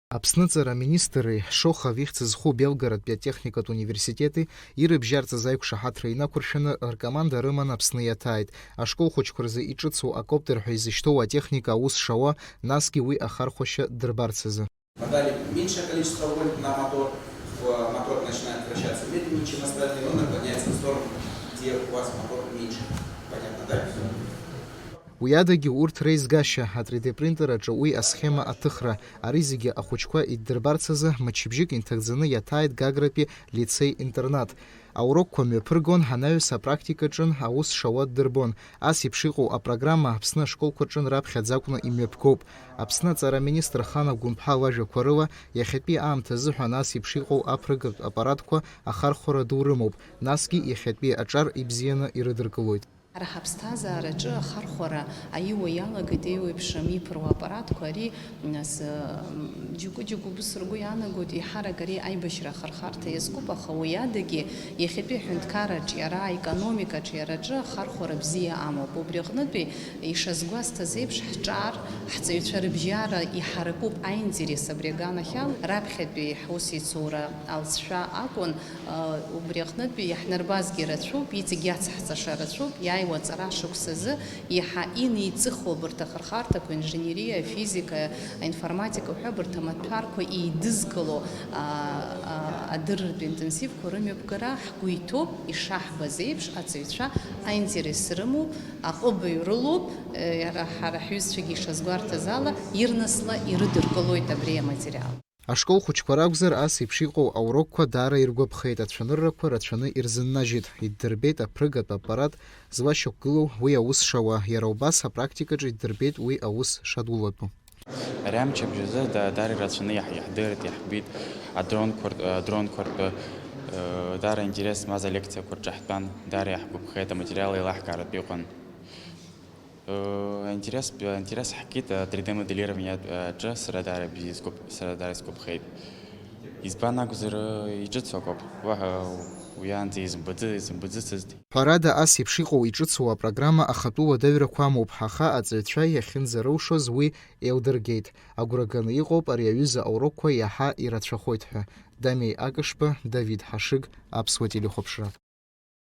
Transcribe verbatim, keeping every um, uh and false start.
Аԥсны аҵара аминистрреи Шохов ихьӡ зху Белгородтәи атехникатә университети ирыбжьарҵаз аиқәшаҳаҭра инақәыршәаны ркоманда рыманы Аԥсны иаҭааит. Ашкол хәыҷқәа рзы иҿыцу акоптер ҳәа изышьҭоу атехника аус шауа, насгьы уи ахархәашьа ддырбарц азы. Подали меньшее количество вольт на мотор, в- мотор начинает вращаться медленнее, чем остальные, он наклоняется в сторону, где у вас мотор меньше. Понятно, да? Уи адагьы урҭ реизгашьа, а три Д принтер аҿы уи асхема аҭыхра, ари зегьы ахәыҷқәа иддырбарц азы мчыбжьык инҭагӡаны иаҭааит Гагратәи лицеи-интернат. Аурокқәа мҩаԥыргон, анаҩс апрактика аҿын аус шауа ддырбон. Ас еиԥш иҟоу апрограмма Аԥсны ашколқәа рҿын раԥхьаӡа акәны имҩаԥгоуп. Аԥсны аҵара аминистр Хана Гәымԥҳа лажәақәа рыла, иахьатәи аамҭа азыҳәан ас еиԥш иҟоу аԥрыгатә аппаратқәа ахархәара ду рымоуп, насгьы иахьатәи аҿар ибзианы ирыдыркылоит. Ҳара ҳаԥсҭазаараҿы ахархәара аиуа иалагеит еиуеиԥшым иԥыруа аппаратқәа. Ари, нас, м, џьоукы-џьоукы убыс ргәы иаанагоит, еиҳарак ари аибашьра ахырхарҭа иазкуп, аха уи адагьы иахьатәи аҳәынҭқарраҿ иара, аекономикаҿ иара аҿы ахархәара бзиа амоуп. Убри аҟнытәи, ишазгәасҭаз еиԥш, ҳҿар, ҳҵаҩцәа рыбжьара иҳаракуп аинтерес абри аганахьала. Раԥхьатәи ҳусеицура алҵшәа акәын, Убри аҟнытәи иаҳнарбазгьы рацәоуп, иҵегь иацҳҵаша рацәоуп, иааиуа аҵара шықәсазы иаҳа инеиҵыху абарҭ ахырхарҭақәа, инженериа, афизика, аинформатика уҳәа абарҭ амаҭәарқәа еидызкыло, а, а, адырратә интенсивқәа рымҩаԥгара ҳгәы иҭоуп, ишаҳбаз еиԥш, аҵаҩцәа аинтерес рымоуп, аҟыбаҩ рылоуп, е, иара ҳара ҳҩызцәагьы ишазгәарҭаз ала, ирнасла ирыдыркылоит абри аматериал. Ашкол хәыҷқәа ракәзар, ас еиԥш иҟоу аурокқәа даара иргәаԥхеит, ацәаныррақәа рацәаны ирзыннажьит, иддырбеит аԥрыгатә аппарат злашьақәгылоу уи аус шауа, иара убас апрактикаҿы иддырбеит уи аус шадулатәу. Ари амчыбжь азы да-, даара ирацәаны иаҳ-, иаҳдырит, иаҳбит, адронқәа ртә-, адронқәа ртәы, э, даара интерес змаз алекциақәа рҿы ҳтәан, даара иаҳгәаԥхеит, аматериал еилаҳкааратә иҟан. Э, интерес, интерес ҳкит, э, три Д моделирование аҿы сара даара бзиа сгәаԥ-, сара даара исгәаԥхеит. Избан акәзар, э, иҿыцу акоуп. Уаҳа уиаанӡа изымбаӡы-, изымбаӡыцызт. Ҳәарада, ас еиԥш иҟоу иҿыцу апрограмма ахатәы уадаҩрақәа амоуп, аха аҵаҩцәа иахьынӡарылшоз уи еилдыргеит. Агәра ганы иҟоуп ари аҩыза аурокқәа иаҳа ирацәахоит ҳәа. Дамеи Акышба, Давид Ҳашыг, Аԥсуа телехәаԥшра.